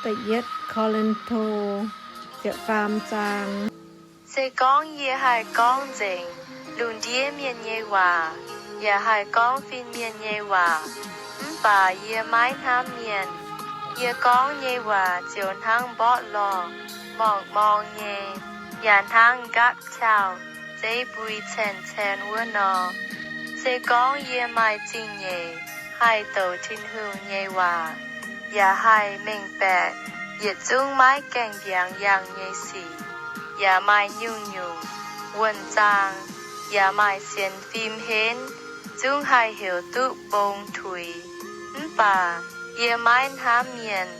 Da'yietv Ko^lin^to ziepc faam zaang. Se gorngv yie haih gorngv nzengc lungh ndiev mienh nyei waac, yaac haih gorngv fin-mienh nyei waac, mv baac yie maiv hnamv mienh, yie gorngv nyei waac ziouc hnangv mborqv lorh morngh-morng nyei, yaac hnangv nqaapv qauh zeiv mbui caen-caen wuov nor. Se gorngv yie maaih zingh nyeic haih douc Tin-Hungh nyei waac, yaac haih mengh baeqc yietc zungv maiv gaengh ndiangx yangh nyei sic, yaac maaih nyungc-nyungc wuonh zaang, yaac maaih sienx fim henv, zungv haih heuc duqv bong tuix, mv baac yie maiv hnamv mienh,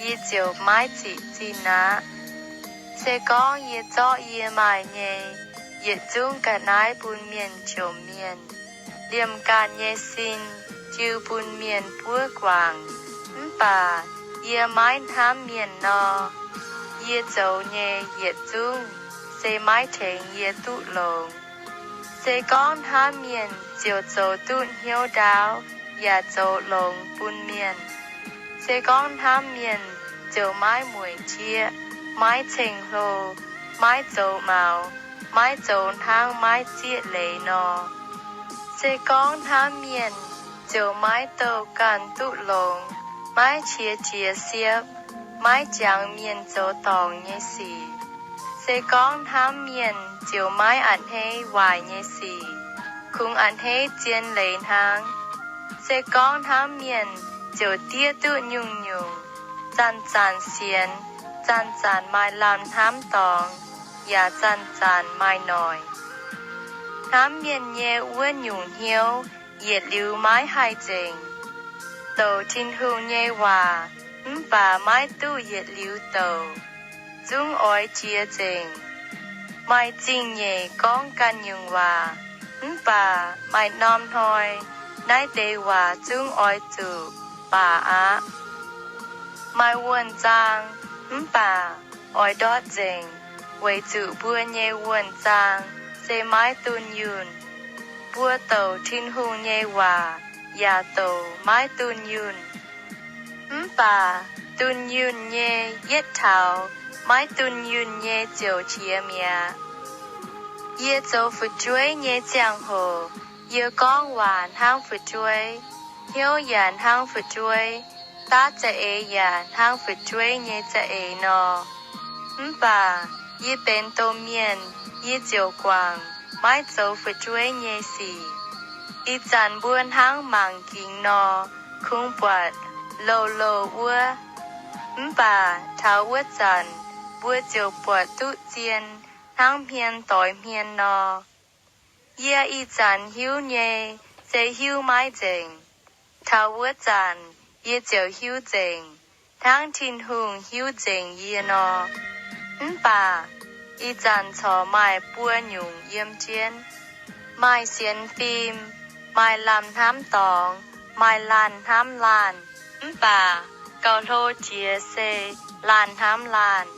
yie ziouc maiv zic zinh aqv. Se gorngv yie zorqv yie maaih nyei yietc zungv ga'naaiv bun mienh jomc mienh, liemh ganh nyei sin jiu bun mienh buov guangc, mv baac yie maiv hnamv mienh nor, yie zoux nyei yietc zungv se maiv tengx yie duqv longx. Se gorngv hnamv mienh ziouc zoux duqv hnyouv ndaauv yaac zoux longx bun mienh. Se gorngv hnamv mienh ziouc maiv mueic jieqv, maiv ceng-hlo, maiv zoux maux, maiv zoux hnangv maiv zieqv leiz nor. Se gorngv hnamv mienh ziouc maiv douh ganh duqv longx, maiv qiex jiez siepv, maiv jangx mienh zoux dorngc nyei sic. Se gorngv hnamv mienh ziouc maiv a'hneiv waaic nyei sic, kungx a'hneiv zien leiz hnangv. Se gorngv hnamv mienh ziouc diev duqv nyungc-nyungc, zanc-zanc sienx, zanc-zanc maaih lamh hnamv dorngx, yaac zanc-zanc maaih noic. Hnamv mienh nyei wuov nyungc hnyouv yietc liuz maiv haih nzengc. Douc Tin-Hungh nyei waac mv baac maiv duqv yietc liuz douc, zungv oix jiex nzengc. Maaih zingh nyeic gorngv ganh nyungc waac, mv baac maaih norm hnoi naaiv deix waac zungv oix zuqc baac aqv. Maaih wuonh zaang, mv baac oix ndortv nzengc, weic zuqc mbuo nyei wuonh zaang se maiv dunh yunh. Mbuo douc Tin-Hungh nyei waac yaac douc maiv dunh yunh. Mv baac dunh yunh nyei yietv taux maiv dunh yunh nyei ziouc qiex mi'aqv. Yie zoux fu'jueiv nyei ziangh hoc, yie gorngv waac hnangv fu'jueiv, hnyouv yaac hnangv fu'jueiv, daav za'eix yaac hnangv fu'jueiv nyei za'eix nor. Mv baac yie benx domh mienh, yie ziouc guangc maiv zoux fu'jueiv nyei sic. Ih zanc mbuo hnangv mangc gingx nor, kungx buatc louh louh wuov. Mv baac taux wuov zanc mbuo ziouc buatc duqv zien hnangv hmien doix hmien nor. Yie ih zanc hiuv nyei se hiuv maiv nzengc. Taux wuov zanc yie ziouc hiuv nzengc, hnangv Tin-Hungh hiuv nzengc yie nor. Mv baac ih zanc corc maaih buo nyungc yiem jienv: maaih sienx fim, maaih lamh hnamv dorngx, maaih laanh hnamv laanh. Mv baac gauh hlo jiex se laanh hnamv laanh.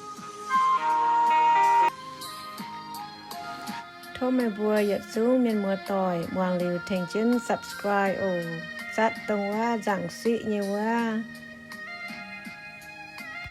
Tov meih mbuo yietc zungv mienh muoz-doic muangx liuz tengx jienv subscribe oc. Zatv dongh wuov nzangc siqv nyei wuov.